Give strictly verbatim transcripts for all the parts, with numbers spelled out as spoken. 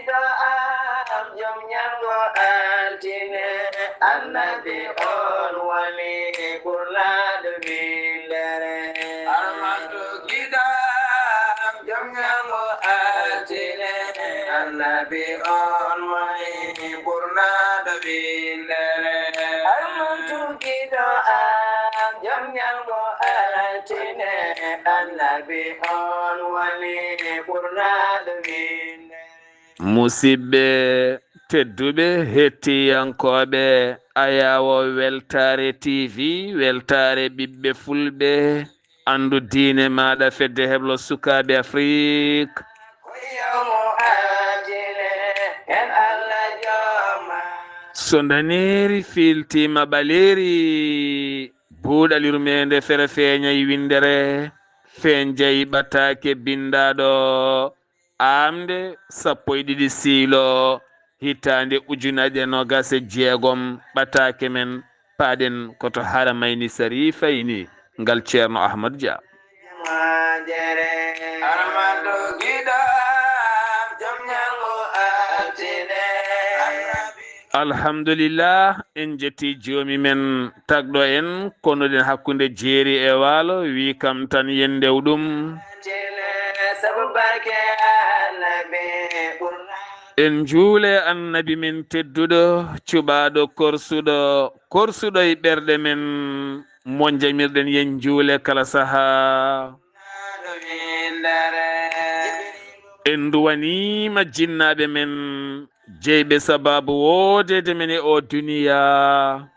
Ɗo am jom ñalgo altine, annabi on woni ɓurnaɗo windere. Armantu giɗo am jom ñalgo altine, annabi on woni ɓurnaɗo windere. Armantu giɗo am jom ñalgo altine, annabi on woni ɓurnaɗo windere. Musidɓe tedduɓe, hettiyankooɓe Ayaawo Weltaare T V, Weltaare ɓiɓɓe Fulɓe, anndu diine maaɗa, fedde heblo sukaaɓe Afrik. So ndaneeri fiiltiima ɓaleeri, buuɗal yurmeende fere feeñay winndere, feeñjay ɓataake binndaaɗo. Aamnde sappo e ɗiɗi siilo, hitaande ujunaaje noogaas e jeegom, ɓataake men, paaɗen ko to Haramayni Sarifayni, ngal Ceerno Ahmadu Dia. Alhamdulillah, en jetti joomi men tagɗo en, konuɗen hakkunde jeeri e waalo, wi kam tan yen ndew ɗum. En njuule annabi men tedduɗo, cuɓaaɗo korsuɗo, korsuɗo e ɓerɗe men, mo jamirɗen yen njuule kala sahaa. En nduwaniima jinnaaɓe men, jeyɓe sabaabu woodeede men e oo duniyaa.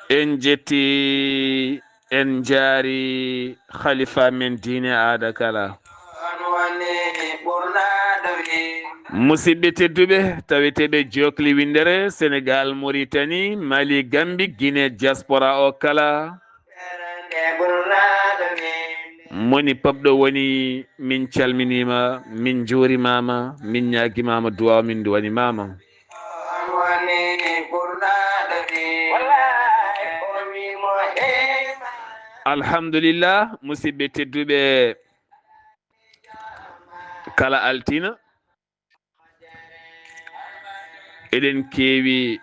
En jetti, en njaari khalifa men diine aada kala. Musidɓe tedduɓe, taweteeɓe jokli winndere Senegal, Mauritanie, Mali, Gambie, Guinée, diaspora o kala. Moni pop ɗo woni, min calminiima, min njuurimaama, min ñaagimaama duwaaw, min nduwanimaama. Alhamdulillah, musidɓe tedduɓe, kala altine, eɗen keewi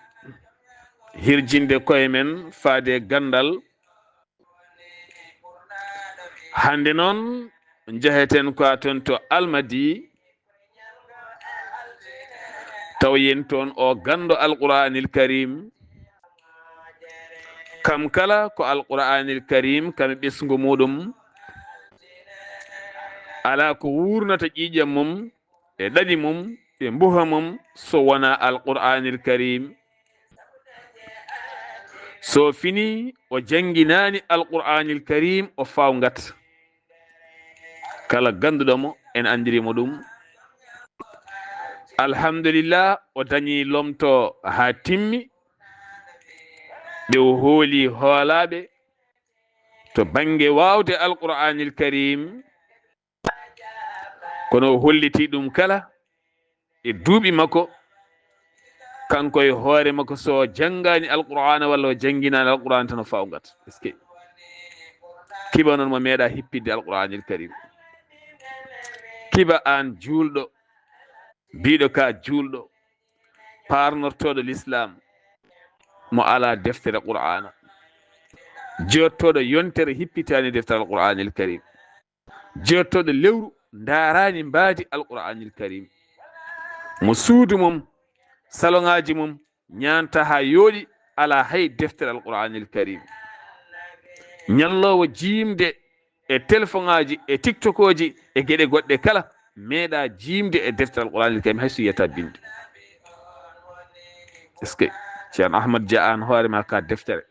hirjinde koye men faade ganndal. Hannde noon, njaheten ko a toon to Almadi, tawoyen toon o ganndo Alquraanil Karim. Kam kala ko Alquraanil Karim, kam e ɓesngu muuɗum. Alaa ko wuurnata ƴiiƴam mum, e ɗaɗi mum, e mbuha mum, so wonaa Alquraanil Karim. So fini, o jannginaani Alquraanil Karim, o faawngat. Kala gannduɗo mo, en anndiri mo ɗum. Alhamdulillah, o dañi lomto haa timmi. Ɓe o hooli hoolaaɓe to bannge waawde Alquraanil Karim. Kono o holliti ɗum kala e duuɓi makko, kanko e hoore makko, so o janngaani Alqur'aana walla o jannginaani Alqur'aana tan o faawngat. Est-ce que kiba noon mo meeɗa hippitde Alqur'aanil Karim? Kiba aan juulɗo, biiɗo ka juulɗo, paarnortooɗo Lislaam, mo alaa deftere Qur'aana, jooɗtooɗo yontere hippitaani deftere Alqur'aanil Karim. Jooɗtooɗo lewru ndaaraani mbaadi Alqur'aanil Karim. Mo suudu mum, saloŋaaji mum, ñaanta haa yooɗi, alaa hay deftere Alqur'aanil Karim. Ñalloowo jiimde e telefoŋaaji, e tiktokooji, e geɗe goɗɗe kala, meeɗa jiimde e deftere Alqur'aanil Karim, hay so yiyata binde. Est-ce que Ceerno Ahmad Dia, aan hoore ma ka deftere?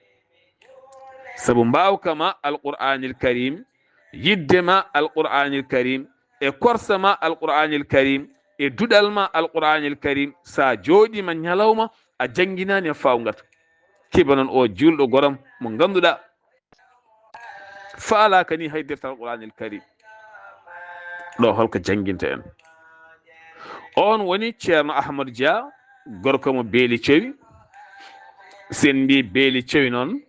Sabu mbaawka ma Alqur'aanil Karim, yidde ma Alqur'aanil Karim, e korsa ma Alqur'aanil Karim, e duɗal ma Alqur'aanil Karim, sa jooɗiima ñalawma a jannginaani a faawngat. Kiba noon o juulɗo goram mo ngannduɗaa faalaaka ni hay deftere Alqur'aanil Karim. Ɗo holko jannginta en? On woni Ceerno Ahmadu Dia, gorko mo Beeli Cowi. Sen mbi Beeli Cowi noon,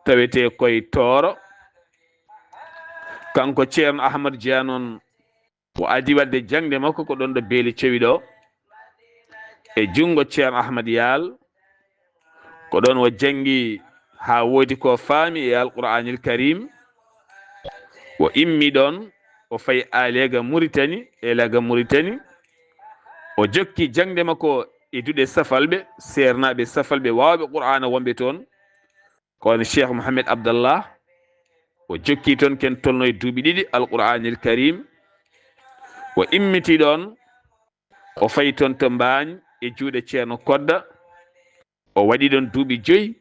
tawetee koye Tooro. Kanko Ceerno Ahmadu Dia noon, O adi wadde jaŋde makko ko ɗoon ɗo Beeli Cewi ɗo, e junngo Ceerno Ahmad Yaal. Ko ɗoon o janngi haa woodi ko faami e Alqur'aanil Kariim. O immi ɗoon, o fayi Aleega Muritani, Aleega Muritani. O jokki jaŋde makko e duɗe Safalɓe, seernaaɓe Safalɓe waawɓe Qur'aana wonɓe toon. Ko wano Cheikh Mohamed Abdallah, o jokki toon ken tolno e duuɓi ɗiɗi Alqur'aanil Kariim. O immiti ɗoon, o fayi toon to Mbaañ e juuɗe Ceerno Kodda. O waɗi ɗoon duuɓi joyi,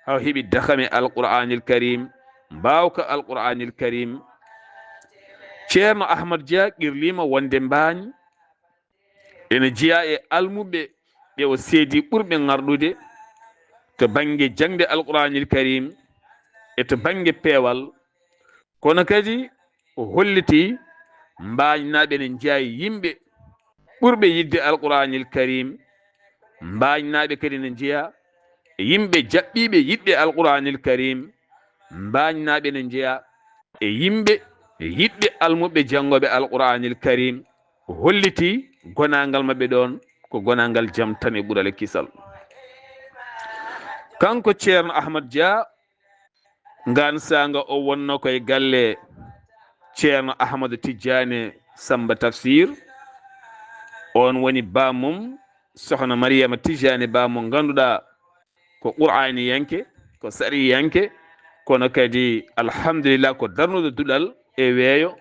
haa o heɓi dakame Alqur'aanil Kariim, mbaawka Alqur'aanil Kariim. Ceerno Ahmad Dia qirliima wonde Mbaañ ene jeyaa e almuɓɓe ɓe o seedi ɓurɓe ŋarɗude to bannge jaŋde Alqur'aanil Kariim e to bannge peewal. Kono kadi o holliti Mbaañnaaɓe ne njeyaa e yimɓe ɓurɓe yiɗde Alqur'aanil Kariim. Mbaañnaaɓe kadi ne njeyaa e yimɓe jaɓɓiiɓe yiɗde Alqur'aanil Kariim. Mbaañnaaɓe ne njeyaa e yimɓe yiɗde almuɓɓe janngooɓe Alqur'aanil Kariim. O holliti gonaangal maɓɓe ɗoon ko gonaangal jam tan e ɓural e kisal. Kanko Ceerno Ahmad Dia, ngaan saanga o wonno ko e galle Ceerno Ahmadu Tijjaane Samba Tafsir. Oon woni baamum, Sohna Mariyama Tijjaane Ba, mo ngannduɗaa ko Qur'aaniyanke, ko sariyanke, kono kadi, alhamdulillah, ko darnuɗo duɗal e weeyo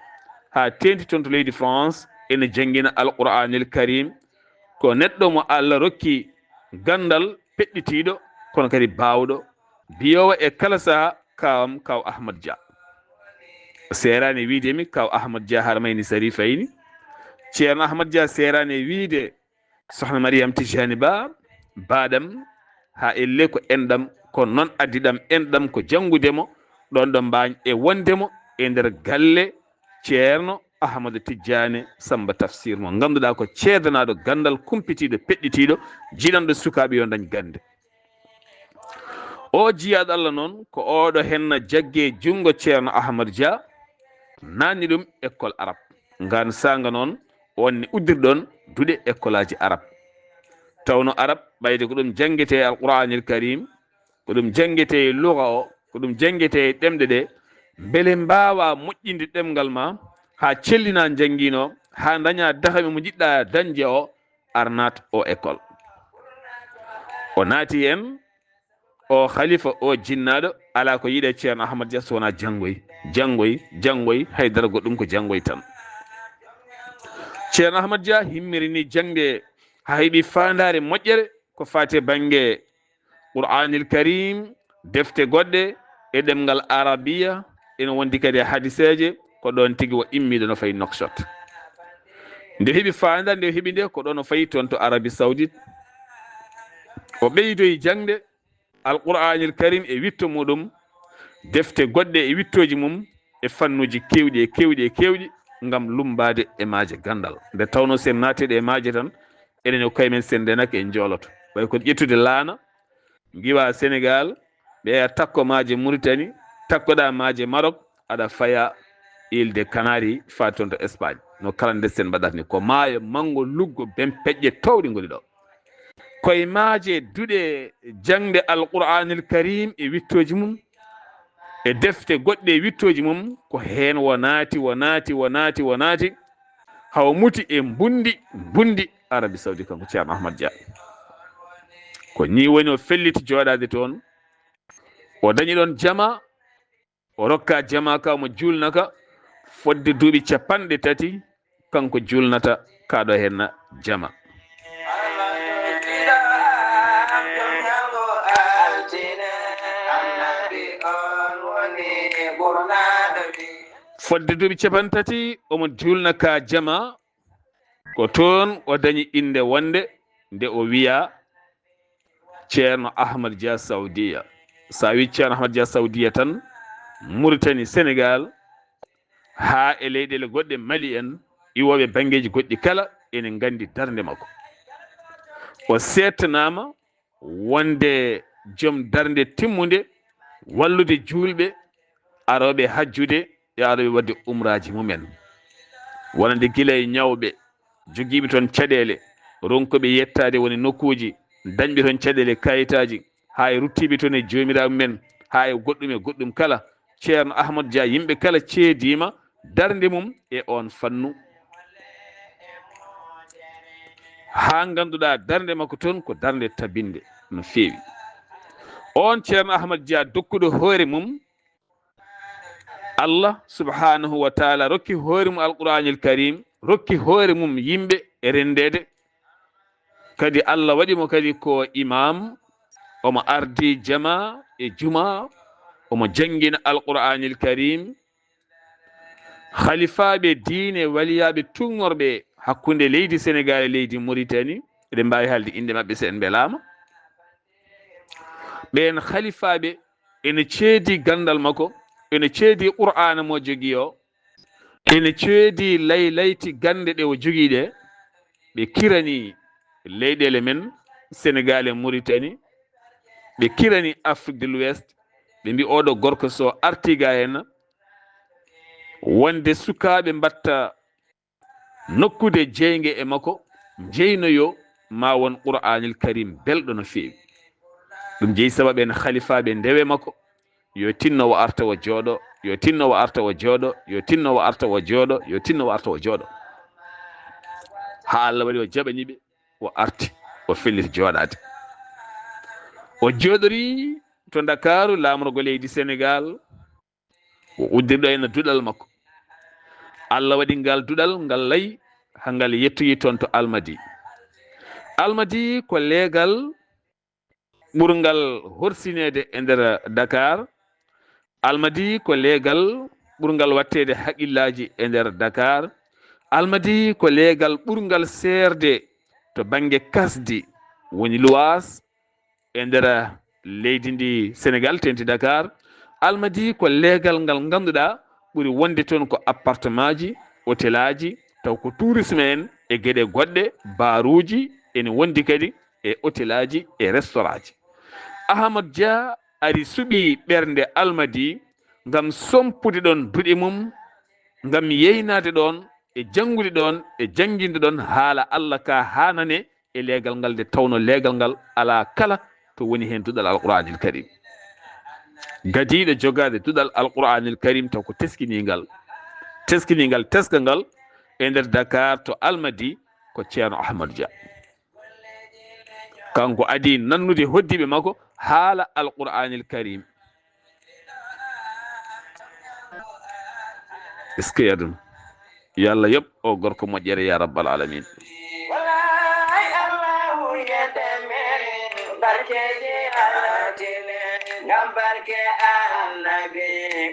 haa teeŋti toon to leydi France, ene janngina Alqur'aanil Kariim. Ko neɗɗo mo Allah rokki ganndal peɗɗitiiɗo, kono kadi baawɗo, biyoowo e kala sahaa, kaawam, Kaaw Ahmad Dia. Seeraani wiide mi, Kaaw Ahmad Dia Harmayni Sarifayni. Ceerno Ahmad Dia seeraani wiide, Sohna Mariyam Tijjaani Ba, baaɗam, haa elle ko enɗam, ko noon addi ɗam, enɗam ko janngude mo, ɗoon ɗo Mbaañ e wonde mo e nder galle Ceerno Ahmadu Tijjaane Samba Tafsir mo ngannduɗaa ko ceedanaaɗo ganndal, kumpitiiɗo, peɗɗitiiɗo, jiɗanɗo sukaaɓe yo ndañ gannde. O jiyaaɗo Allah noon ko oɗo henna jagge junngo Ceerno Ahmad Dia, naatni ɗum école arabe. Ngaan saanga noon, o wonni uddirɗon duɗe école aji arabe. Tawno arabe, ɓayde ko ɗum janngetee e Alqur'aanil Kariim, ko ɗum janngetee e luga o, ko ɗum janngetee e ɗemɗe ɗe, mbele mbaawa moƴƴinde ɗemngal ma, haa cellina njanngiino, haa ndaña dakame mo njiɗɗa dañde o, ar naat o école. O naati heen, o khalifa, o jinnaaɗo, alaa ko yiɗe Ceerno Ahmad Dia so wonaa janngoy, janngoy, janngoy, haydara goɗɗum ko janngoy tan. Ceerno Ahmad Dia himmirini jaŋde haa heɓi faandaare moƴƴere ko faati e bannge Qur'aanil Kariim, defte goɗɗe e ɗemngal Arabiya, ene wondi kadi e hadiseeje, ko ɗoon tigi o immiiɗo no fayi Nouakchott. Nde heɓi faandaare, nde heɓi nde, ko ɗoon o fayi toon to Arabie Saoudite. O ɓeydoyi jaŋde Alqur'aanil Kariim e witto muɗum, defte goɗɗe e wittooji mum, e fannuuji keewɗi e keewɗi e keewɗi, ngam lummbaade e maaje ganndal. Nde tawnoo so en naatiiɗo e maaje tan, enen e koye men so en ndenake en njooloto. Way ko ƴettude laana, ngiwa Senegaal, ɓeya takko maaje Muritani, takkoɗa maaje Marok, aɗa faya Île des Canaries, faa toon to Espagne. No kala nde sen mbaɗata ni, ko maayo manngo luggo ben peƴƴe toowɗe ngoni ɗo. Koye maaje duɗe jaŋde Alqur'aanil Kariim e wittooji mum, e defte goɗɗe e wittooji mum, ko heen wo naati, wo naati, wo naati, wo naati, hawo muti e mbundi, mbundi Arabie Saoudite, kanko Ceerno Ahmad Dia. Ko nii woni o felliti jooɗaade toon, o dañi ɗoon jama, o rokka jama ka, omo juulna ka fodde duuɓi capanɗe tati, kanko juulnata ka ɗo henna jama. Fodde duuɓi capanɗe tati, omo juulna ka jama, ko toon o dañi innde wonde nde o wiya Ceerno Ahmad Dia Saoudiya. So a wii Ceerno Ahmad Dia Saoudiya tan, Muritani, Senegaal, haa e leyɗeele goɗɗe, Mali en, iwooɓe banngeeji goɗɗi kala, ene nganndi darnde makko. O seettanaama wonde joom darnde timmunde, wallude juulɓe, arooɓe hajjude, e arooɓe waɗde umraaji mumen. Wonande gila e ñawɓe, jogiiɓe toon caɗeele, ronkuɓe yettaade woni nokkuuji, dañɓe toon caɗeele kayitaaji, haa e ruttiiɓe toon e joomiraaɓe men, haa e goɗɗum e goɗɗum kala. Ceerno Ahmadu Jah, yimɓe kala ceediima darnde mum e oon fannu. Haa ngannduɗaa darnde makko toon ko darnde tabinde no feewi. Oon Ceerno Ahmadu Jah dokkuɗo hoore mum, Allah subhanahu wa taala rokki hoore mum Alqur'anil Karim, rokki hoore mum yimɓe e renndeede. Kadi Allah waɗi mo kadi ko imam, omo ardi jama e juma, omo janngina Alqur'anil Karim. Halifaaɓe diine, waliyaaɓe tuugnorɓe hakkunde leydi Senegaal e leydi Muritani, eɗen mbaawi haalde innde maɓɓe so en mbelaama. Ɓeen halifaaɓe ene ceedi ganndal makko, ene ceedi Qur'aana mo jogii o, ene ceedi laylayti gannde ɗe o jogii ɗe. Ɓe kirani leyɗeele men, Senegaal e Muritani, ɓe kirani Afrique de l'Ouest, ɓe mbi, "Oɗo gorko so artii ga henna, wonde sukaaɓe mbatta nokkude jeynge e makko, njeynoyo ma won Qur'anil Karim belɗo no feewi." Ɗum jeyi sababu en halifaaɓe ndewe makko, yo tinno o arta o jooɗo, yo tinno o arta o jooɗo, yo tinno o arta o jooɗo, yo tinno o arta o jooɗo. Haa Allah waɗi o jaɓani ɓe, o arti, o felliti jooɗaade. O jooɗorii to Ndakaaru, laamorgo leydi Senegaal, o uddirɗo en duɗal makko. Allah waɗi ngal duɗal, ngal layi, haa ngal yettoyi toon to Almadi. Almadi ko leegal ɓurngal horsineede e nder Dakar. Almadi ko leegal ɓurngal waɗteede haqillaaji e nder Dakar. Almadi ko leegal ɓurngal seerde to bannge kasdi, woni luwaas, e nder leydi ndi Senegaal, teeŋti Dakar. Almadi ko leegal ngal ngannduɗaa ɓuri wonde toon ko appartemaaji, hotelaaji, taw ko tourisme en e geɗe goɗɗe, baaruuji ene wondi kadi e hotelaaji e restaurantji. Ahmadu Jah ari suɓi ɓernde Almadi ngam sompude ɗoon duɗe mum, ngam yeynaade ɗoon e janngude ɗoon e jannginde ɗoon haala Allah ka haa nane e leegal ngal, nde tawno leegal ngal alaa kala to woni heen duɗal Alqur'anil Karim. Gadiiɗo jogaade duɗal Alqur'anil Karim taw ko teskiniingal, teskiniingal teskangal e nder Dakar to Almadi ko Ceerno Ahmadu Jah. Kanko adii nannude hoɗdiiɓe makko haala Alqur'anil Karim. Est-ce que aduna? Yo Allah yoɓ o gorko moƴƴere, ya rabbal alamin. Wallahi Allahu yedde men, barkeji alatine, ngam barke Annabi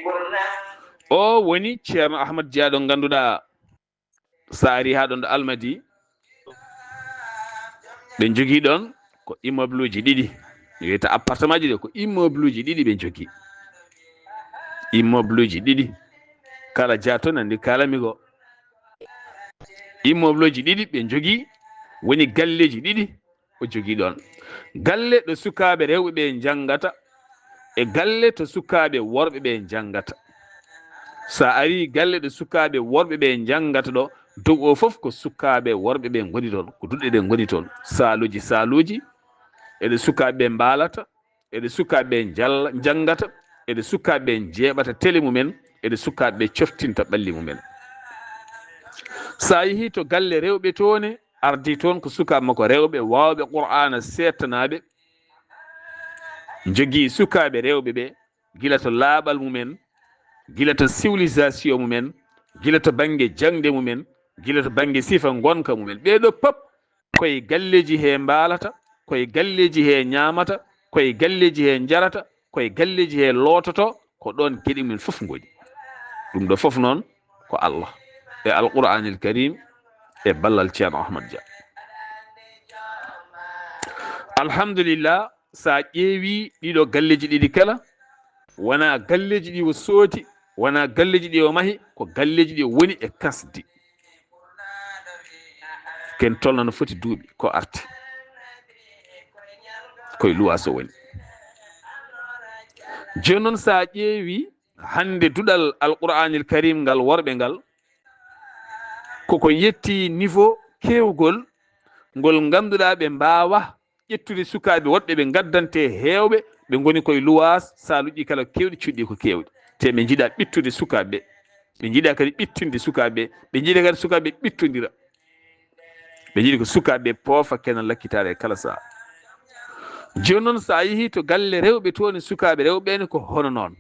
ɓurna. O woni Ceerno Ahmadu Jah ɗo ngannduɗaa, so a ari haa ɗoon ɗo Almadi, ɓe njogii ɗoon ko immeuble uji ɗiɗi. Mi wiyata appartement ji ɗe ko immeuble uji ɗiɗi ɓe njogii. Immeuble uji ɗiɗi. Kala Jah toon anndi kala mi ko. Immeuble uji ɗiɗi ɓe njogii, woni galleeji ɗiɗi o jogii ɗoon. Galle ɗo sukaaɓe rewɓe ɓe njanngata, e galle to sukaaɓe worɓe ɓe njanngata. So a arii galle ɗo sukaaɓe worɓe ɓe njanngata ɗo, dow o fof ko sukaaɓe worɓe ɓe ngoni toon, ko duɗe ɗe ngoni toon. Saaluuji, saaluuji, e ɗo sukaaɓe ɓe mbaalata, e ɗo sukaaɓe ɓe njalla-, njanngata, e ɗo sukaaɓe ɓe njeeɓata tele mumen, e ɗo sukaaɓe ɓe coftinta ɓalli mumen. So a yehii to galle rewɓe toon ne, ardii toon ko sukaaɓe makko rewɓe waawɓe Qur'aana, seettanaaɓe, njogii sukaaɓe rewɓe ɓe, gila to laaɓal mumen, gila to civilisation mumen, gila to bannge jaŋde mumen, gila to bannge sifa ngonka mumen. Ɓee ɗoo pop koye galleeji he mbaalata, koye galleeji he ñaamata, koye galleeji he njarata, koye galleeji he loototo, ko ɗoon geɗe mumen fof ngoni. Ɗum ɗo fof noon ko Allah e Alqur'anil Karim e ballal Ceerno Ahmad Dia. Alhamdulillah, so a ƴeewi ɗiɗo galleeji ɗiɗi kala, wona galleeji ɗi o soodi, wona galleeji ɗi o mahi, ko galleeji ɗi o woni e kasdi. Ken tolna no foti duuɓi ko arti. Koye luwaas o woni. Jooni noon, so a ƴeewi hannde duɗal Alqur'anil Karim ngal worɓe ngal, Koko yetti niveau keewgol ngol ngannduɗaa ɓe mbaawa ƴettude sukaaɓe woɗɓe ɓe ngaddante heewɓe, ɓe ngoni koye luwaas, saaluuji kala keewɗi, cuɗɗi ko keewɗi. Te ɓe njiɗa ɓittude sukaaɓe ɓe. Ɓe njiɗa kadi ɓittinde sukaaɓe ɓe. Ɓe njiɗa kadi sukaaɓe ɓe ɓittondira. Ɓe njiɗi ko sukaaɓe poofa kena lakkitaare e kala saha. Jooni noon, so a yehii to galle rewɓe toon e sukaaɓe rewɓe ɓe ne, ko hono noon.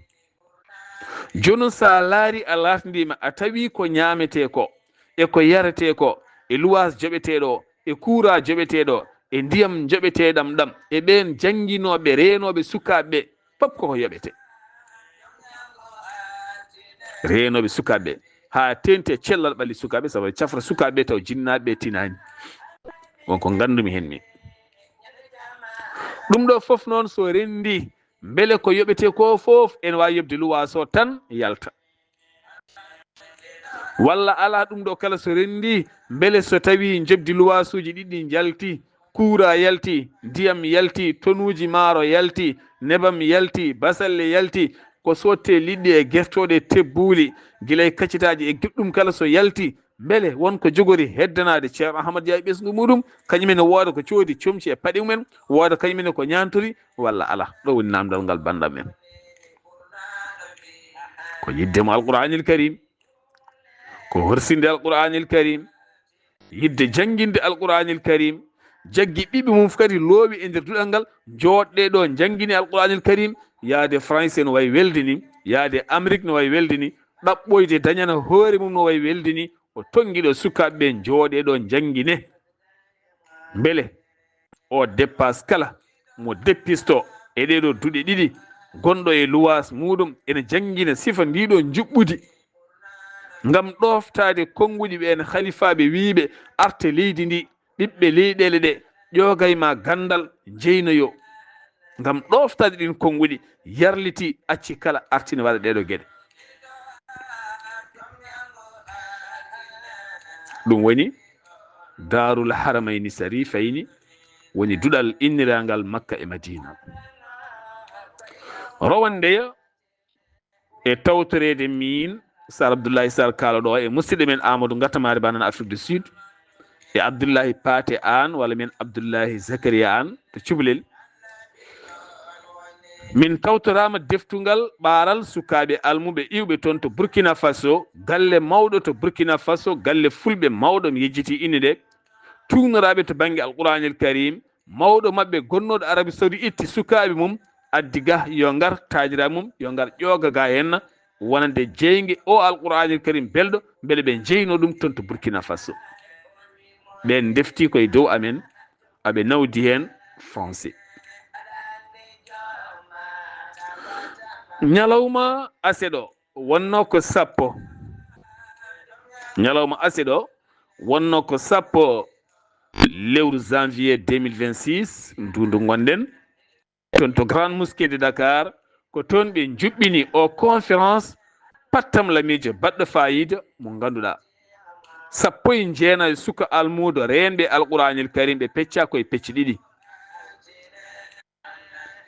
Jooni noon, so a laari, a laatndiima, a tawi ko ñaametee ko, e ko yaretee ko, e luwaas joɓetee ɗo, e kuuraa joɓetee ɗo, e ndiyam joɓetee ɗam ɗam, e ɓeen jannginooɓe, reenooɓe sukaaɓe ɓe, fof koko yoɓetee. Reenooɓe sukaaɓe ɓe, haa teeŋti e cellal ɓalli sukaaɓe, sabu cafra sukaaɓe ɓe taw jinnaaɓe ɓe tinaani. Won ko nganndumi heen min. Ɗum ɗo fof noon so renndii, mbele ko yoɓetee ko fof ene waawi yoɓde luwaas o tan yalta? Walla alaa, ɗum ɗo kala so renndii, mbele so tawii njoɓdi luwaasuuji ɗiɗi njalti, kuuraa yalti, ndiyam yalti, tonuuji maaro yalti, nebam yalti, basalle yalti, ko sottee liɗɗi e gertooɗe e tebbuuli, gila e kaccitaaji e goɗɗum kala so yalti, mbele won ko jogori heddanaade Ceerno Ahmad Dia e ɓesngu muɗum, kañum ene wooda ko coodi comci e paɗe mumen, wooda kañum ene ko ñaantori, walla alaa? Ɗo woni naamndal ngal, banndam en. Ko yiɗde mo Alqur'aanil Kariim, ko horsinde Alqur'aanil Kariim, yiɗde jannginde Alqur'aanil Kariim, jaggi ɓiɓɓe mum fof kadi loowi e nder duɗal ngal, njooɗɗee ɗo, njanngine Alqur'aanil Kariim, yahde Faransi no wayi welde ni, yahde Amerik no wayi welde ni, ɗaɓɓoyde dañana hoore mum no wayi welde ni, o tonngi ɗo sukaaɓe ɓe, njooɗee ɗo, njanngine. Mbele o dépasse kala mo dépistoo e ɗee ɗoo duɗe ɗiɗi, gonɗo e luwaas muuɗum, ene janngina sifa ndii ɗoo njuɓɓudi, ngam ɗooftaade konnguɗi ɓeen halifaaɓe wiyɓe arte leydi ndii, ɓiɓɓe leyɗeele ɗee, ƴoogay ma ganndal, njeynoyoo. Ngam ɗooftaade ɗiin konnguɗi, yarlitii, acci kala arti ne waɗa ɗee ɗoo geɗe. Ɗum woni Daarul Haramayni Sarifayni, woni duɗal inniraangal Makka e Madiina. Rowandeya e tawtoreede miin, Sar Abdullahi Sar kaaloɗo e musidɗo men Amadou Ngatamari Banana Afrique du Sud, e Abdullahi Paate Aan, walla men Abdullahi Zakariya Aan to Cubalel. Min tawtoraama deftungal ɓaaral sukaaɓe almuɓe iwɓe toon to Burkina Faso, galle mawɗo to Burkina Faso, galle fulɓe mawɗo, mi yejjitii innde nde, tuugnoraaɓe to bannge Alqur'aanil Kariim, mawɗo maɓɓe gonnooɗo Arabi Saudi itti sukaaɓe mum, addi ga yo ngar, taaniraaɓe mum yo ngar ƴooga ga henna, wonande jeynge o Alqur'aanil Kariim belɗo, mbele ɓe njeynoo ɗum toon to Burkina Faso. Ɓeen ndefti koye dow amen, aɓe nawdi heen Faransi. Ñalawma aset o wonnoo ko sappo. Ñalawma aset o wonnoo ko sappo lewru janvier deux mille vingt-six, ndu ndu ngonɗen. Toon to Grande Mosquée de Dakar, ko toon ɓe njuɓɓini o conférence pattamlamiijo baɗɗo faayiida mo ngannduɗaa. Sappo e jeenayo suka almuudo reenɓe Alqur'aanil Kariim ɓe peccaa koye pecce ɗiɗi.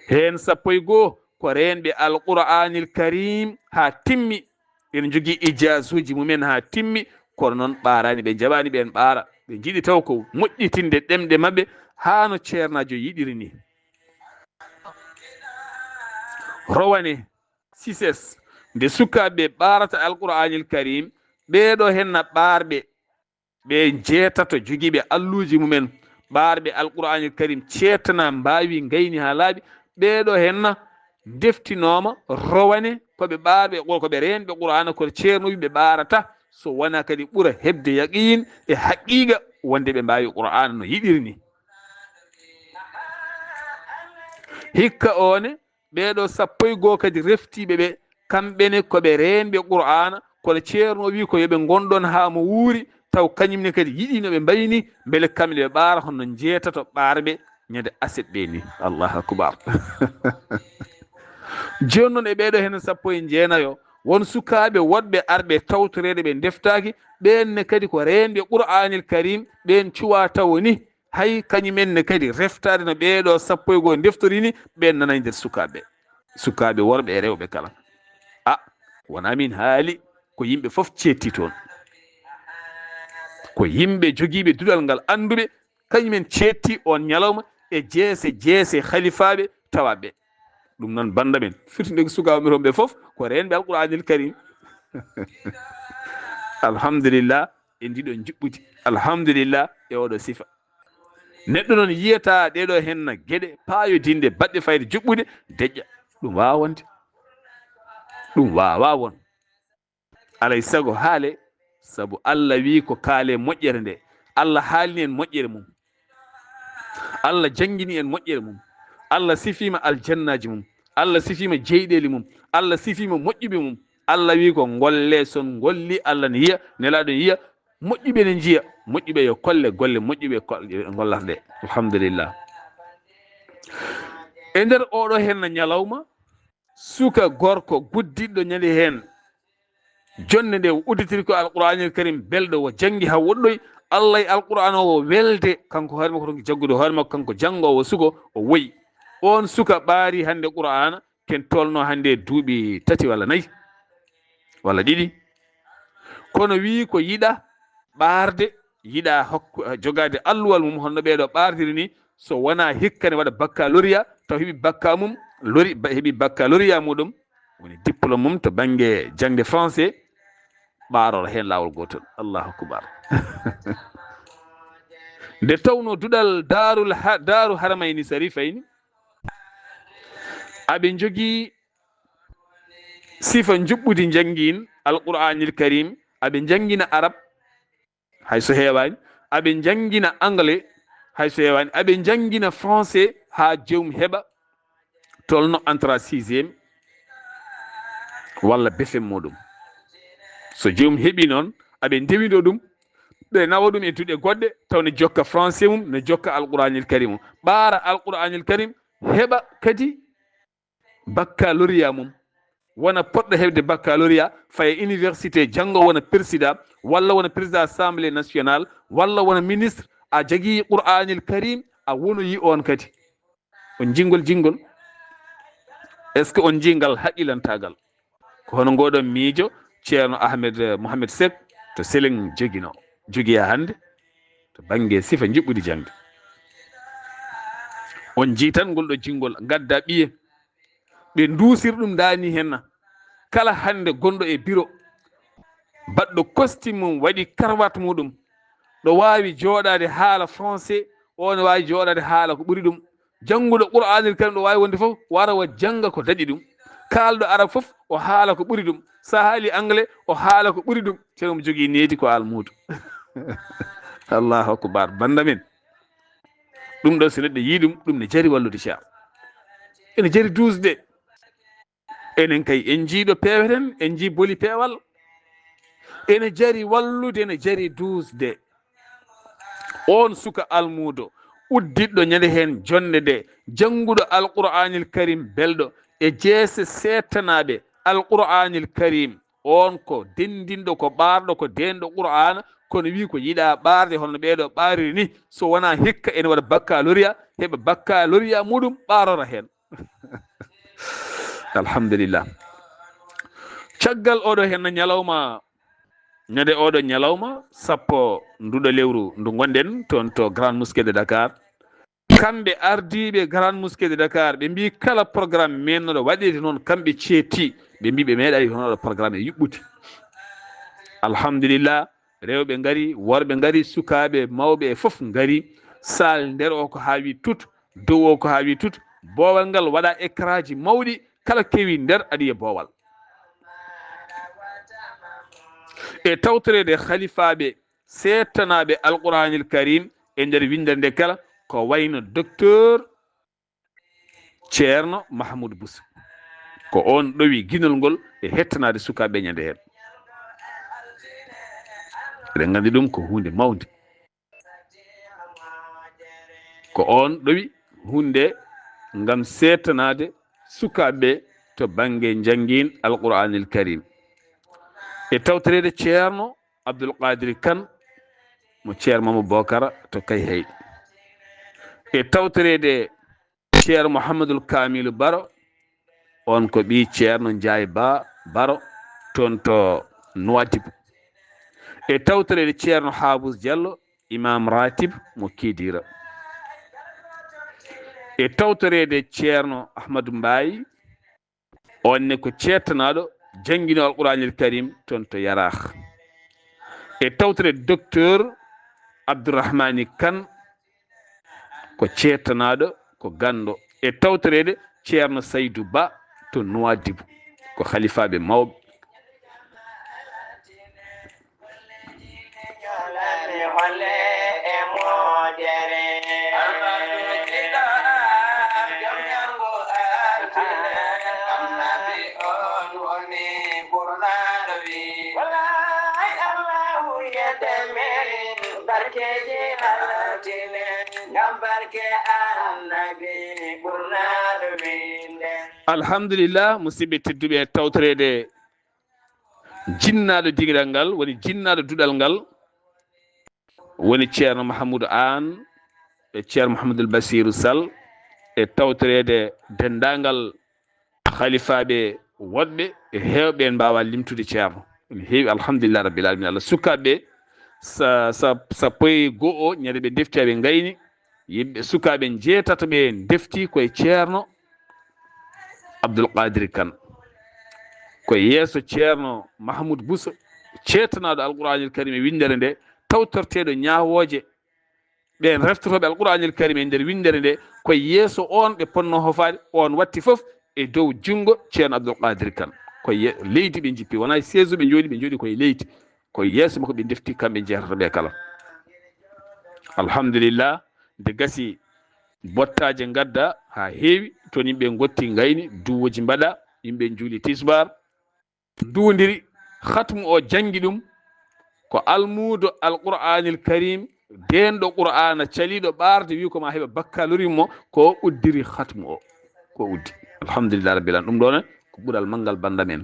Heen sappo e goo ko reenɓe Alqur'aanil Kariim haa timmi. Ɓe njogii ijaasuuji mumen haa timmi, kono noon ɓaaraani, ɓe njaɓaani ɓeen ɓaara. Ɓe njiɗi taw ko moƴƴitinde ɗemɗe maɓɓe haa no ceernaajo yiɗiri ni. Rowane, sises, nde sukaaɓe ɓaarata Alqur'aanil Kariim, ɓee ɗoo henna ɓaarɓe, ɓe njeetato jogiiɓe alluuji mumen, ɓaarɓe Alqur'aanil Kariim, ceetana, mbaawi, ngayni haa laaɓi, ɓee ɗoo henna ndeftinooma rowane, ko ɓe ɓaarɓe, ko ɓe reenɓe Qur'aana, kono ceernooɓe ɓe ɓaarata, so wonaa kadi ɓura heɓde yaqiin e haqiiqa wonde ɓe mbaawi Qur'aana no yiɗiri ni. Hikka oone, ɓee ɗoo sappo e goo kadi reftiiɓe ɓe, kamɓe ne ko ɓe reenɓe Qur'aana, kono ceerno o wii ko yo ɓe ngon ɗoon haa mo wuuri, taw kañum ne kadi yiɗi no ɓe mbayi ni, mbele kamɓe ɓe ɓaara hono njeetato ɓaarɓe ñande aset ɓe ni. Allahu akbar. Jooni noon e ɓee ɗoo heen sappo e jeenayo, won sukaaɓe woɗɓe arɓe tawtoreede ɓe ndeftaaki, ɓeen ne kadi ko reenɓe Qur'aanil Kariim, ɓeen cuwaa tawo ni, hay kañum en ne kadi reftaade no ɓee ɗoo sappo e goo ndeftori ni, ɓeen nana e nder sukaaɓe, sukaaɓe worɓe e rewɓe kala. A, wonaa miin haali, ko yimɓe fof ceetti toon. Ko yimɓe jogiiɓe duɗal ngal annduɓe, kañumen ceetti on ñalawma e jeese jeese halifaaɓe tawaaɓe ɓe. Ɗum noon, bannda men, firtinde ko sukaaɓe men ɓe fof ko reenɓe Alquraanil Karim. Alhamdulillah, e ndiɗo njuɓɓudi. Alhamdulillah, e oɗo sifa. Neɗɗo noon yiyata ɗeɗo henna geɗe paayodinɗe baɗɗe fayde juɓɓude, deƴƴa. Ɗum waawaa wonde. Ɗum waawaa won. Alay sago haale, sabu Allah wii ko kaale moƴƴere nde. Allah haalni en moƴƴere mum. Allah janngini en moƴƴere mum. Allah sifiima aljannaaji mum. Allah sifiima jeyɗeeli mum. Allah sifiima moƴƴuɓe mum. Allah wii ko ngolle, son ngolli, Allah ne yiya, Nelaaɗo ne yiya, moƴƴuɓe ne njiya, moƴƴuɓe yo kolle golle moƴƴuɓe ko-, ngollata ɗe. Alhamdulillah. E nder oɗo henna ñalawma, suka gorko guddiɗɗo ñande heen, jonnde nde o udditiri ko Alquraanil Karim belɗo, o janngi haa woɗɗoyi. Allah e Alquraan o, o welde, kanko hoore makko ronki jaggude hoore makko, kanko janngoowo suko, o woyi. On suka ɓaari hannde Quraana, ken tolno hannde duuɓi tati walla nayi walla ɗiɗi. Kono wii ko yiɗa ɓaarde, yiɗa hokku, jogaade alluwal mum, honno ɓeeɗo ɓaardiri ni, so wonaa hikka ne waɗa baccalauréat, taw heɓi bakka mum, lori, ba-, heɓi baccalauréat muɗum, woni diplôme mum to bannge jaŋde français, ɓaarora heen laawol gootol. Allahu akbar. Nde tawno duɗal Daarul Ha-, Daaru Haramayni Sarifayni, aɓe njogii sifa njuɓɓudi njanngiin Alqur'aanil Kariim, aɓe njanngina Arab, hay so heewaani, aɓe njanngina Anglais, hay so heewaani, aɓe njanngina Français haa joomum heɓa tolno entrée sixième walla B F M muɗum. So joomum heɓii noon, aɓe ndewindoo ɗum, ɓe nawa ɗum e duɗe goɗɗe, taw ne jokka Français mum, ne jokka Alqur'aanil Kariim mum. Ɓaara Alqur'aanil Kariim, heɓa kadi baccalauréat mum, wona poɗɗo heɓde baccalauréat, faya université, janngo wona président, walla wona président assemblée nationale, walla wona ministre, a jagii Qur'aanil Kariim, a wonoyi on kadi. On njingol jingol? Est-ce que on njii ngal haqqilantaagal? Ko hono ngoɗon miijo Ceerno Ahmed, eh, Mohamed Seck to Seleng joginoo, jogiyaa hannde to bannge sifa njuɓɓudi jaŋde. On njii tan ngol ɗo jingol, ngadda ɓiye, ɓe nduusir ɗum ndaani henna. Kala hannde gonɗo e biro, baɗɗo costume mum, waɗi cravate muɗum, ɗo waawi jooɗaade haala français, o ne waawi jooɗaade haala ko ɓuri ɗum. Jannguɗo Qur'aanil Kariim ɗo waawi wonde fof, wara o jannga ko daɗi ɗum. Kaalɗo Arab fof, o haala ko ɓuri ɗum. So a haali Anglais, o haala ko ɓuri ɗum. Ceerno omo jogii needi ko almuudo. Allahu akbar. Bannda men. Ɗum ɗo, so neɗɗo yii ɗum, ɗum ne jari wallude, Ceerno. Ene jari duusde. Enen kay, en njii ɗo peeweten, en njii boli peewal. Ene jari wallude, ene jari duusde. On suka almuudo, udditɗo ñande heen jonnde nde, jannguɗo Alqur'aanil Kariim belɗo, e jeese seettanaaɓe Alqur'aanil Kariim. On ko denndinɗo, ko ɓaarɗo, ko deenɗo Qur'aana, kono wii ko yiɗaa ɓaarde, hono no ɓeeɗo ɓaariri ni. So wonaa hikka ene waɗa baccalauréat, heɓa baccalauréat muɗum, ɓaarora heen. Alhamdulillah. Caggal oɗo henna ñalawma, ñande oɗo ñalawma, sappo nduɗo lewru ndu ngonɗen toon to Grande Mosquée de Dakar, kamɓe ardiiɓe Grande Mosquée de Dakar, ɓe mbii kala programme mennoɗo waɗeede noon, kamɓe ceetti, ɓe mbii ɓe meeɗaali hono ɗo programme e yuɓɓude. Alhamdulillah, rewɓe ngari, worɓe ngari, sukaaɓe, mawɓe e fof ngari. Saal nder o ko haa wi tut, dow o ko haa wi tut. Boowal ngal waɗa écranji mawɗi, kala kewi nder aɗa yiya boowal. E tawtoreede halifaaɓe seettanaaɓe Alqur'aanil Kariim e nder winndere nde kala, ko wayno Docteur Ceerno Mahmoud Bousso. Ko oon ɗowi ginol ngol e hettanaade sukaaɓe ñande heen. Eɗen nganndi ɗum ko huunde mawnde. Ko oon ɗowi huunde ngam seetanaade sukaaɓe to bannge njanngin Alqur'aanil Kariim. E tawtoreede Ceerno Abdul Qaadir Kan mo Ceerno Mamo Bokara to Kayhayɗi. E tawtoreede Ceerno Mouhamadul Kaamilu Baro, on ko ɓii Ceerno Njaay Ba Baro, toon to Nuwaadibu. E tawtoreede Ceerno Haabus Jallo, Imam Ratib mo Kidira. E tawtoreede Ceerno Ahmadu Mbaay, on ne ko ceettanaaɗo, janngino Alquraanil Karim toon to Yaraax. E tawtoreede Docteur Abdourahmani Kan, ko ceettanaaɗo, ko ganndo. E tawtoreede Ceerno Saydu Ba to Nuwaadibu, ko halifaaɓe mawɓe. Alhamdulillah, musidɓe tedduɓe, tawtoreede jinnaaɗo digiral ngal, woni jinnaaɗo duɗal ngal, woni Ceerno Mahamudu Aan e Ceerno Mahamadul Basiru Sall, e tawtoreede denndaangal halifaaɓe woɗɓe e heewɓe, en mbaawaa limtude, Ceerno. Ene heewi, alhamdulillah rabbil alamin. Allah, sukaaɓe sa-, sa-, sappo e go'o ñande ɓe ndefti, ɓe ngayni. Yimɓe, sukaaɓe njeetato ɓe ndefti koye Ceerno Abdul Qadir Kan. Koye yeeso Ceerno Mahmoud Bousso, ceettanaaɗo Alquraanil Karim e winndere nde, tawtorteeɗo ñaawooje ɓeen reftotooɓe Alquraanil Karim e nder winndere nde, koye yeeso oon ɓe potnoo hofaade, oon watti fof e dow junngo Ceerno Abdul Qadir Kan. Koye ye-, leydi ɓe njippi, wonaa e seesu ɓe njooɗi, ɓe njooɗi koye leydi. Koye yeeso makko ɓe ndefti, kamɓe njeetato ɓe kala. Alhamdulillah, nde gasi bottaaje ngadda haa heewi, toon yimɓe ngotti ngayni, duwooji mbaɗa, yimɓe njuuli tisbaar, nduwondiri, khatmu o janngi ɗum, ko almuudo Alqur'aanil Karim, deenɗo Qur'aana, caliiɗo ɓaarde, wi ko ma heɓa baccalauréat mo, ko o uddiri khatmu o. Ko uddi. Alhamdulillah rabbil alamin. Ɗum ɗo ne ko ɓural manngal, bannda men.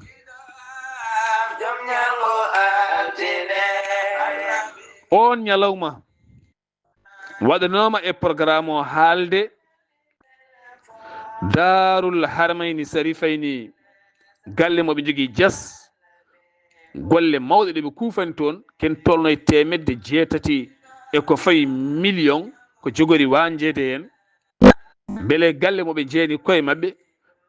On ñalawma waɗanooma e programme o haalde Daarul Harmayni Sarifayni, galle mo ɓe njogii Diass, golle mawɗe ɗe ɓe kuufani toon, ken tolno e teemedde jeetati e ko fawi million ko jogori wañjeede heen. Mbele galle mo ɓe njeeni koye maɓɓe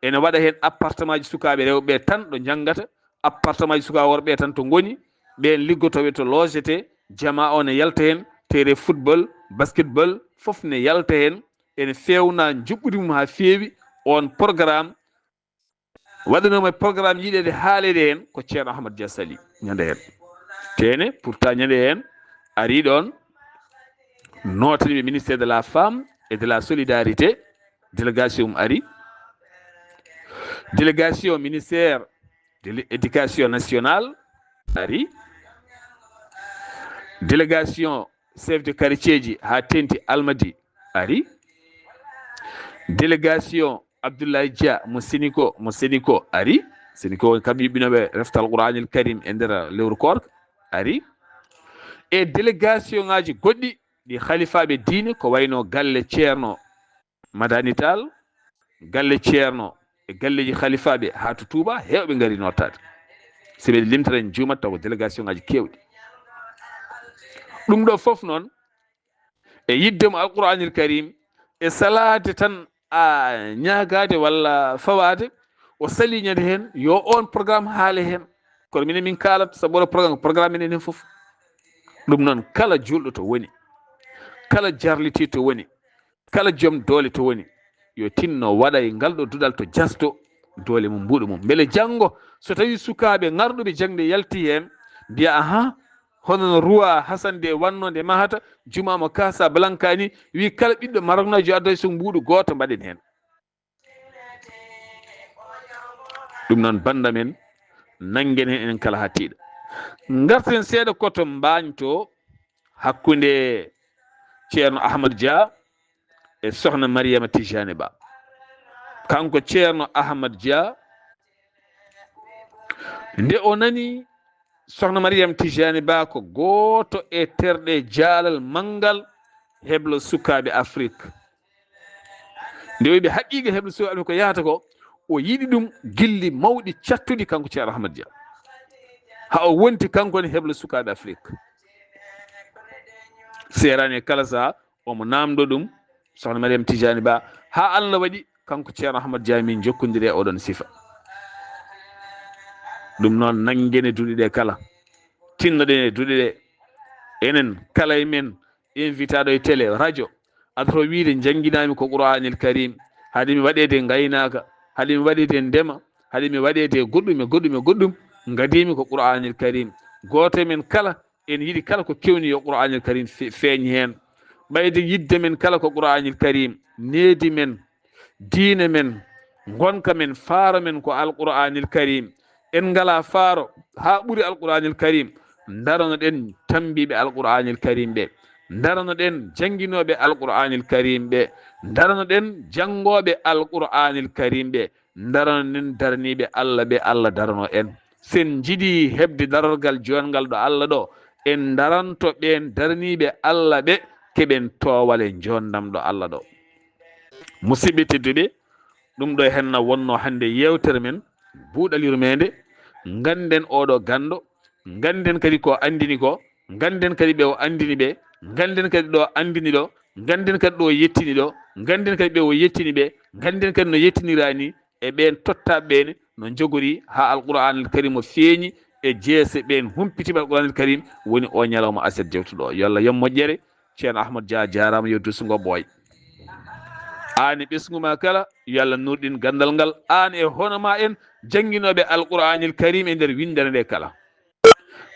ene waɗa heen appartement ji sukaaɓe rewɓe tan ɗo njanngata, appartement ji sukaaɓe worɓe tan to ngoni, ɓeen liggotooɓe to logete, jamaa o ne yalta heen, terrain football, basketball, fof ne yalta heen. Ene feewna njuɓɓudi mum haa feewi. On programme waɗanooma e programme yiɗeede haaleede heen ko Ceerno Ahmad Dia Sali ñande heen. Teene, pourtant ñande heen ari ɗoon, nootaniiɓe ministère de la Femme et de la Solidarité, délégation mum ari, délégation ministère de l'Éducation nationale ari, délégation chef de quartier ji haa teeŋti Almadi ari, délégation Abdoulaye Dia mo Sénico, mo Sénico ari. Sénico woni kamɓe yuɓɓinooɓe reftal Qur'aanil Karim e nder lewru koorka ari. E délégation ŋaaji goɗɗi ɗi halifaaɓe diine, ko wayno galle Ceerno Madani Tall, galle Ceerno e galleeji halifaaɓe haa to Touba, heewɓe ngari nootaade. So ɓe limtata en juumat taw ko délégation ŋaaji keewɗi. Ɗum ɗo fof noon, e yiɗde mo Alqur'aanil Karim, e salaade tan a ñaagaade walla fawaade, o sali ñande heen yo oon programme haale heen. Kono minen min kaalat, sabu oɗo programme, programme men enen fof. Ɗum noon, kala juulɗo to woni, kala jarlitiiɗo to woni, kala joom doole to woni, yo tinno waɗa e ngal ɗo duɗal to Diass to doole mum, mbuuɗo mum. Mbele janngo so tawii sukaaɓe ngarɗuɓe jaŋde yalti heen, mbiya, "Ahan, hono no Roi Hassan de wannoo nde mahata jumaa mo Casablanca ni, wi kala ɓiɗɗo Maroknaajo yo addoy so mbuuɗu gooto mbaɗen heen." Ɗum noon, bannda men, nanngen heen enen kala haa tiiɗa. Ngarten seeɗa ko to Mbaañ to, hakkunde Ceerno Ahmad Dia e Sohna Mariama Tijani Ba. Kanko Ceerno Ahmad Dia, nde o nani Sohna Mariam Tijani Ba ko gooto e terɗe jaalal manngal heblo sukaaɓe Afrik. Nde o yiɓi haqiiqa heblo sukaaɓe ko yahata ko, o yiɗi ɗum gilli mawɗi cattuɗi kanko Ceerno Ahmad Dia. Haa o wonti kanko ne heblo sukaaɓe Afrik. Seeraani e kala saha omo naamndo ɗum, sokhna Mariam Tijani Ba, haa Allah waɗi kanko Ceerno Ahmad Dia min jokkondiri e oɗon sifa. Ɗum noon, nanngen e duɗe ɗe kala, tinnoɗen e duɗe ɗe. Enen kala e men invitaaɗo e télé, radio, adoto wiide, "Njannginaami ko Qur'aanil Kariim, haade mi waɗeede ngaynaaka, haade mi waɗeede ndema, haade mi waɗeede goɗɗum e goɗɗum e goɗɗum, ngadiimi ko Qur'aanil Kariim." Gooto e men kala, en yiɗi kala ko kewni yo Qur'aanil Kariim fe-, feeñ heen. Ɓayde yiɗde men kala ko Qur'aanil Kariim, needi men, diine men, ngonka men, faaro men ko Alqur'aanil Kariim. En ngalaa faaro haa ɓuri Alqur'aanil Kariim. Ndarano-ɗen tammbiiɓe Alqur'aanil Kariim ɓe. Ndarano-ɗen jannginooɓe Alqur'aanil Kariim ɓe. Ndarano-ɗen janngooɓe Alqur'aanil Kariim ɓe. Ndarano-ɗen daraniiɓe Allah ɓe, Allah darano en. Sen njiɗii heɓde darorgal joonngal ɗo Allah ɗo, en ndaranto ɓeen daraniiɓe Allah ɓe, keɓen toowale njoonndam ɗo Allah ɗo. Musidɓe tedduɓe, ɗum ɗo henna wonno hannde yeewtere men, buuɗal yurmeende. Ngannden oɗo ganndo, ngannden kadi ko anndini ko, ngannden kadi ɓe o anndini ɓe, ngannden kadi ɗo anndini ɗo, ngannden kadi ɗo yettini ɗo, ngannden kadi ɓe o yettini ɓe, ngannden kadi no yettiniraani e ɓeen tottaaɓe ɓe ne, no njogori haa Alqur'aanil Kariim o feeñi e jeese ɓeen humpitiiɓe Alqur'aanil Kariim, woni o ñalawma aset jewtuɗo. Yo Allah yoɓ moƴƴere. Ceerno Ahmad Dia, jaaraama, yo dusu ngo ɓooy. Aan e ɓesngu ma kala, yo Allah nuurɗin ganndal ngal, aan e hono ma en jannginooɓe Alqur'aanil Kariim e nder winndere nde kala.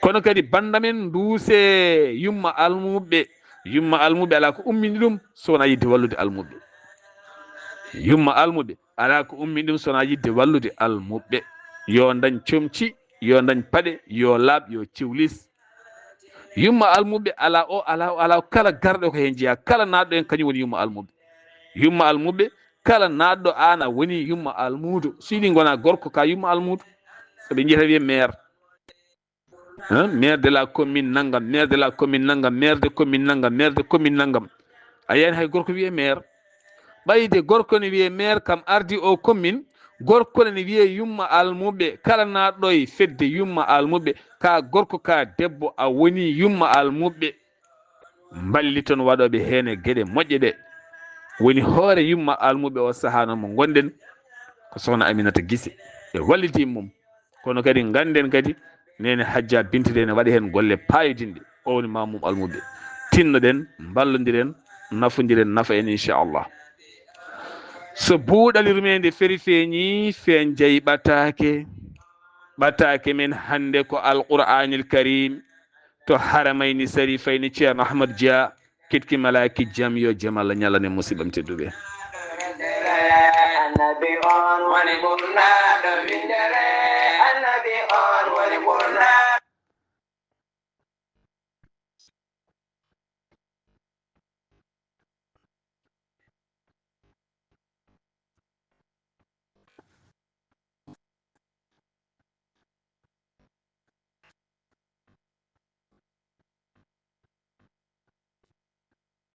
Kono kadi bannda men nduuse yumma almuɓɓe, yumma almuɓɓe alaa ko ummini ɗum so wonaa yiɗde wallude almuɓɓe. Yumma almuɓɓe alaa ko ummini ɗum so wonaa yiɗde wallude almuɓɓe. Yo ndañ comci, yo ndañ paɗe, yo laaɓ, yo ciwlis. Yumma almuɓɓe alaa o, alaa o, alaa o, kala garɗo ko heen jeyaa, kala naatɗo heen kañum woni yumma almuɓɓe. Yumma almuɓɓe, kala naatɗo aan a woni yumma almuudo. So yiɗi ngonaa gorko ka yumma almuudo. Ɓe njiyata wiye maire. Hein? Maire de la commune nangam, maire de la commune nangam, maire de commune nangam, maire de commune nangam. A yiyani hay gorko wiye maire. Ɓayde gorko ne wiye maire kam ardi o commune, gorko ne wiye yumma almuɓɓe, kala naatɗo e fedde yumma almuɓɓe, ka gorko ka debbo a woni yumma almuɓɓe. Mballiton waɗooɓe heen e geɗe moƴƴe ɗe. Woni hoore yumma almuɓɓe o sahaa noon mo ngonɗen, ko sokhna Aminata Gise e wallidi mum. Kono kadi ngannden kadi Neene Hajja Binta Dey ne waɗi heen golle paayodinɗe. O woni maamum almuɓɓe. Tinnoɗen, mballondiren, nafondiren, nafa en inchallah. So buuɗal yurmeende feri feeñi, feeñ jey ɓataake. Ɓataake men hannde ko Alqur'aanil Kariim to Haramayni Sarifayni Ceerno Ahmad Dia, Kiɗki Malaaki Jam, yo jam Allah ñalane musiɓɓam tedduɓe. Annabi on woni ɓurnaaɗo winndere.